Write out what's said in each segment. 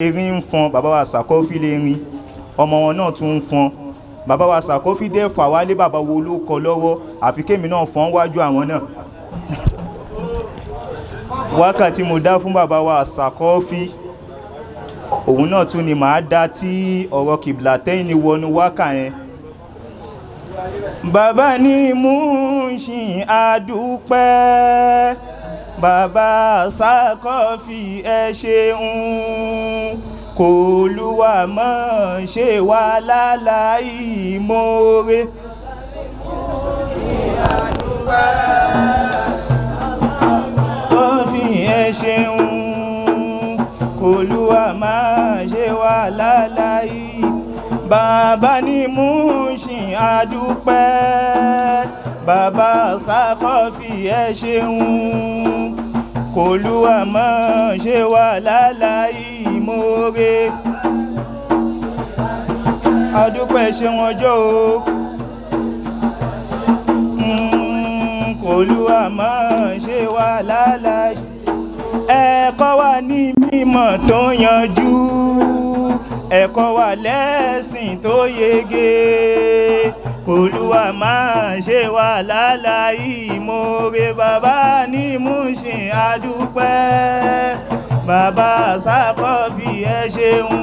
Erin ń fọn, bàbá wa Sàkọ́fí lè rin, ọmọ wọn náà tún ń fọn. Bàbá wa Sàkọ́fí dé fà wálé, bàbá wo ló kọ lọ́wọ́, àfi kémi náà fọn wájú àwọn náà. Wákàtí mo dá fún bàbá wa Sàkọ́fí, òun náà tún ni màá dá tí ọ̀rọ̀ kìbìlà tẹ́yìn ni wọnú wákà yẹn. Bàbá ní Mushin, àdúpẹ́. Bàbá Sàkọ́fí, ẹ ṣeun. Kò lúwa mọ̀ ṣe wá láláì mórè. Kọ́fí, ẹ ṣeun. Kò lúwa máa ṣe wá láláì. Bàbá ní Mushin, àdúpẹ́. Bàbá Sàkọ́fí, ẹ ṣeun. Kò lúwa mọ̀ ṣe wá láláì mórè. Àdúpẹ́, ṣeun ọjọ́ o. Kò lúwa mọ̀ ṣe wá láláì. Ẹ̀kọ́ wa ní mímọ̀ tó yanjú, ẹ̀kọ́ wa lẹ́sìn tó yege. Kòlúwa máa ṣe wà láláì mórè. Bàbá ní Mushin, àdúpẹ́. Bàbá Sàkọ́fí, ẹ ṣeun.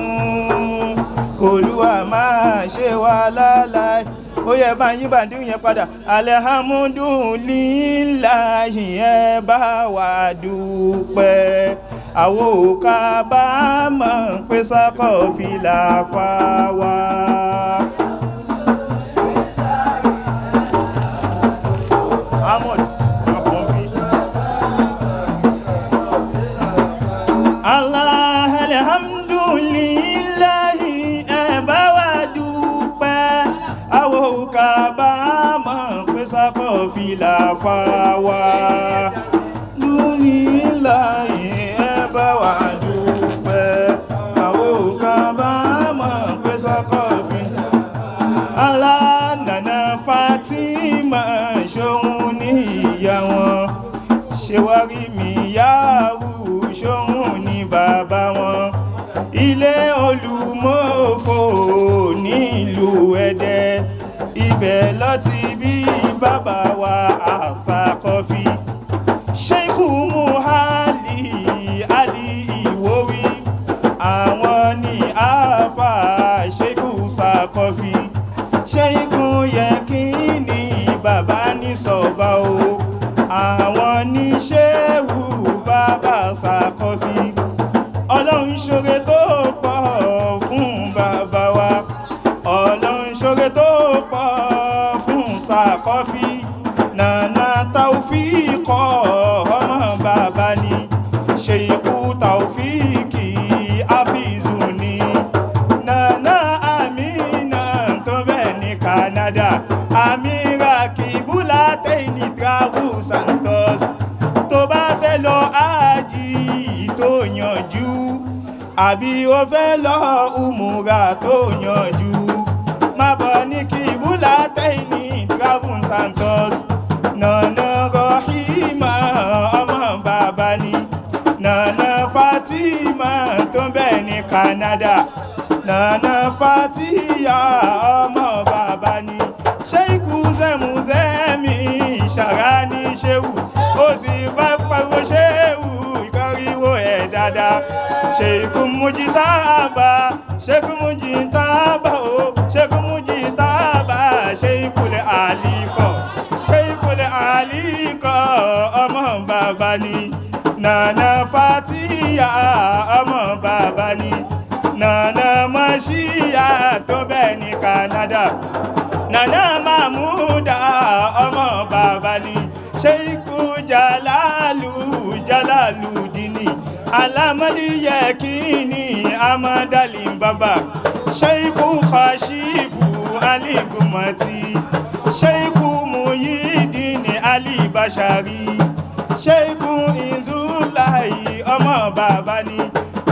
Kòlúwa máa ṣe wà láláì. Ó yẹ bá yín bàndín yẹn padà. Alihamudulilayi, ẹ bá wa dúpẹ́. Àwọn òkà bá mọ̀ pé Sàkọ́fí là fà wá. Ahmad, Abombi. Allah, alhamdulillahi, ẹ bá wa dúpẹ́. Àwọn òkà bá mọ̀ pé Sàkọ́fí là fà wá. Dúnìláì, ẹ bá wa dúpẹ́. Àwọn òkà bá mọ̀ pé Sàkọ́fí. Allah, Nana Fatima ṣòun ní ìyá wọn. Ṣèwárí mi yáwù ṣòun ní bàbá wọn. Ilé olùmọ́fò nílùú Ẹdẹ. Ibẹ̀ lọ ti bí bàbá wa Àsàkọ́fí. Sheikhu Muhali Ali Ìwòrí. Àwọn ní àáfà Sheikhu Sàkọ́fí. Sheikhu Yẹkínì bàbá ní sọ̀bà o. Àwọn ní Ṣéwù bàbá Sàkọ́fí. Ọlọ́run ṣoore tó pọ̀ fún bàbá wa. Ọlọ́run ṣoore tó pọ̀ fún Sàkọ́fí. Nànà Taofíkọ̀ ọmọ bàbá ni. Ṣèyíkú Taofíkì Áfíìzù ni. Nànà Amina tó bẹ̀ ní Canada. Amira Kibula Tẹ́ni Travel Santos. Tó bá fẹ́ lọ ájì tó yanjú, àbí o fẹ́ lọ umura tó yanjú, má bọ̀ ní Kibula Tẹ́ni Travel Santos. Nànà Rahima ọmọ bàbá ni. Nànà Fatima tó ń bẹ̀ ní Canada. Nànà Fatiya ọmọ bàbá ni. Ṣéìkù Zẹ́muzẹ́mi ṣàrá ní ṣéwù. Ó sì bá pariwo ṣéwù ìkọríwó ẹ̀ dáadáa. Ṣéìkù Mujitaba, Ṣéìkù Mujitaba o, Ṣéìkù Mujitaba, Ṣéìkù lè àlìkọ̀, Ṣéìkù lè àlìkọ̀ ọmọ bàbá ni. Nànà Fatiya ọmọ bàbá ni. Nànà Mọ́ṣíyà tó bẹ́ẹ̀ ní Canada. Nana Mahmuda ọmọ bàbá ni. Ṣéìkù Jalalu Jalaludini. Alamadi Yekini Amadali Bamba. Ṣéìkù Kashifu Aligumati. Ṣéìkù Muyidini Ali Bashari. Ṣéìkù Inzulai ọmọ bàbá ni.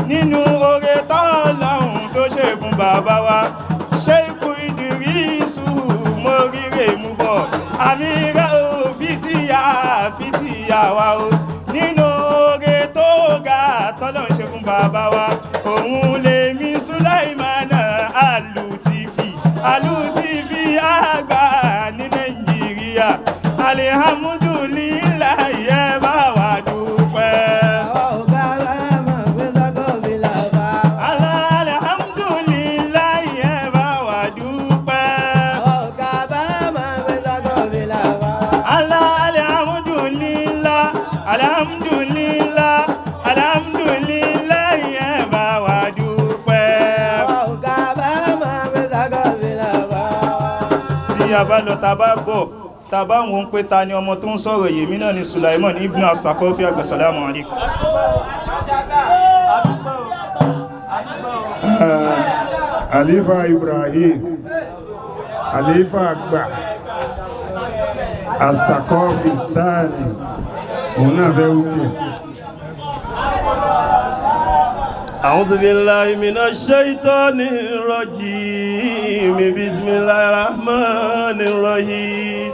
Nínú oore tọ́lọ́hun tó ṣe fún bàbá wa. Ṣéìkù Ìdírísù móríre mú bọ̀. Àmìrà ò fìtìyà fìtìyà wa o. Nínú oore tó ga tọ́lọ́hun ṣe fún bàbá wa. Òun Lèmi Sulaimana Alutifi, Alutifi àgbà ní Nàìjíríà. Alihamudulilayi, ẹ bá wa dúpẹ́. Àwa ò kábàámọ̀ pé Sàkọ́fì làfà wa. Alhamdulilayi, ẹ bá wa dúpẹ́. Àwa ò kábàámọ̀ pé Sàkọ́fì làfà wa. Alhamdulillah, alhamdulillah, alhamdulillah, ẹ bá wa dúpẹ́. Àwa ò kábàámọ̀ pé Sàkọ́fì làfà wa. Tí a bá lọ, tá a bá bọ̀, tá a bá ń wo pé ta ni ọmọ tó ń sọ̀rọ̀ yèmí náà ni Sulaiman Ibn Asakọ́fí àgbà. Salamu alaikum. Àlífà Ibrahim, Àlífà àgbà Asakọ́fì Sáàlì, òun náà fẹ́ wí tiẹ̀. أعوذ بالله من الشيطان الرجيم. بسم الله الرحمن الرحيم.